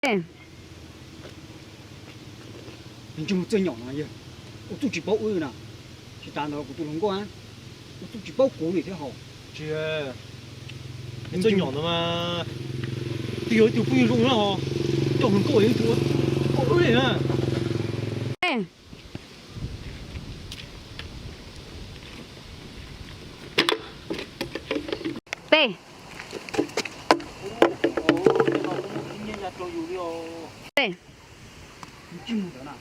Ntsej muag txawj nyom no yog ua txuj tsis paub wb na. Tsis tas ntawd kuv tus hluas nkauj ua txuj tsis paub kuv li thiab hos. Tsis, txawj nyom ntawd mas twb yog ib tug phooj ywg zoo na hos, coj hluas nkauj yog ib tug ua txuj paub wb li na. Peb. Peb. Ntsej muag ntawd na,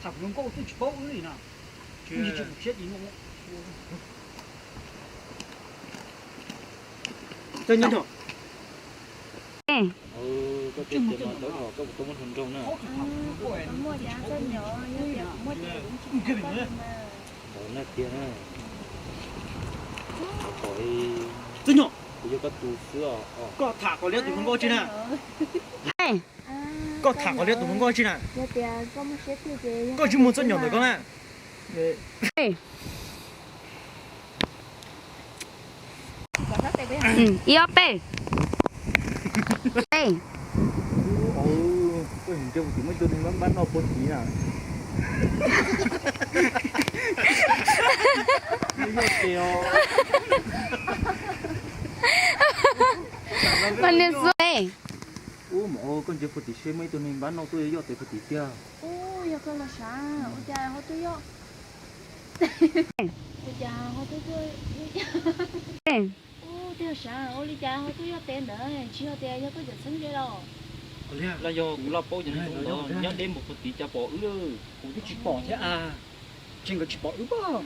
tham kuv hluas nkauj ua txuj tsis paub wb li na. Txawj nyom. Txawj nyom, kuv yog koj tus xwb os. Koj tham qhov liab tus hluas nkauj tsi na. Koj tham qhov liab tus hluas nkauj tsi na. Koj ntsej muag txawj nyom ntawm koj na. Ib ob peb. Peb. Koj ntsia kuv tim muaj ib tug neeg npab noj puag tid na. Mas niag xub. Ub, mas koj ntsia puag tim seb muaj ib tug neeg npab noj tuaj yoj tes puag tim tiag. Ub, yog koj los sav, ua cas ho tuaj yoj? Ua cas ho tuaj tuaj? Ub, twb yog sav, ua li cas ho tuaj yoj tes ntawd, tsis yog tias yog koj cov txheeb ze los? Los yog kuv laj paub cov neeg ntawd nyob deb npaum puag tid cas pom wb. Kuv twb tsis pom thiab a. Tseeb nkawd tsis pom wb pob.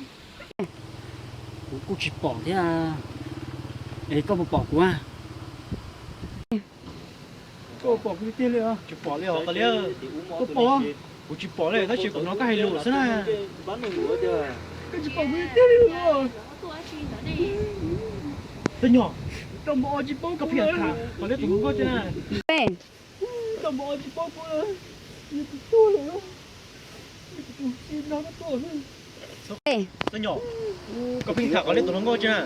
Kuv kuj tsis pom thiab. Es koj puas pom kuv a? Koj pom kuv tiag li os? Tsis pom li os, koj liab. Koj pom? Kuv tsis pom li, tab sis kuv hnov koj hais lus xwb na. Koj tsis pom kuv tiag li os? Txawj nyom, koj npau tsis paub, koj pheej tham qhov liab tus hluas nkauj tiag na. Koj npau tsis paub kuv, yog kuv tuag lawm. Txawj nyom, koj pheej tham qhov liab tus hluas nkauj tiag na.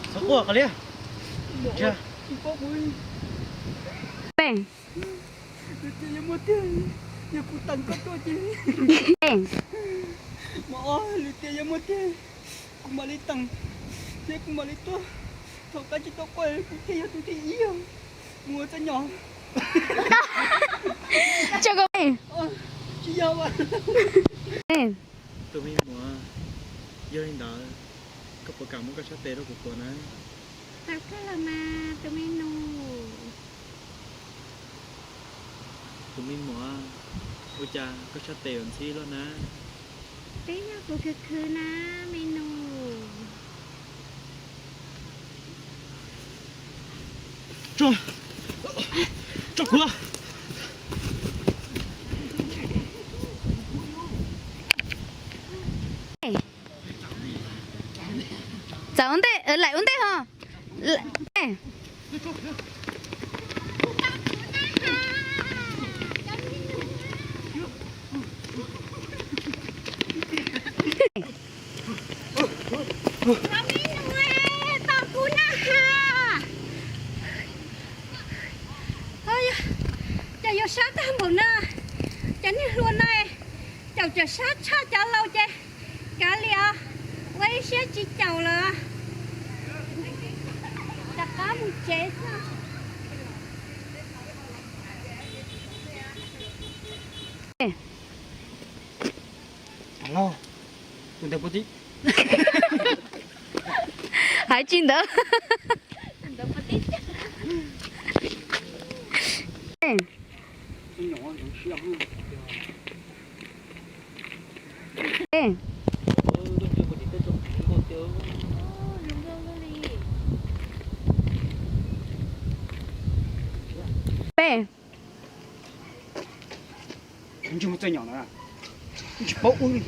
Txhob quaj qhov liab. Peb. Lwm tiam yog muaj tiag, yog kuv teem koj tuaj ces, mas os, lwm tiam yog muaj tiag, kuv mam li teem thiab kuv mam li tuaj. Thaum koj tsis tau quaj kuv thiaj yog tus thib ib os. Mus ua txoj nyom. Tsis yog. Tus me muam, yog li ntawd, koj puas kam muab koj sab tes rau kuv tuav na? Tau koj los mas tus me nus. Tus me muam, ua cas koj sab tes yuav ntxhib luaj na? Peb yog kuv khwv khwv na, me nus. Tso, tso kuv. Txav ua ntej, laim ua ntej ho. Cov me nus, tos kuv na has. Cas yuav sab tag npaum na. Cov niag hluas no, caum cov sab tshaj cov laus ces kav liam, ua ib siab tsis caum lawm. Rov qab mus tsev xwb. Los, tus ntawd puas tib? Hais tsis ntawd. Peb. Ntsej muag txawj nyom na, tsis paub wb li.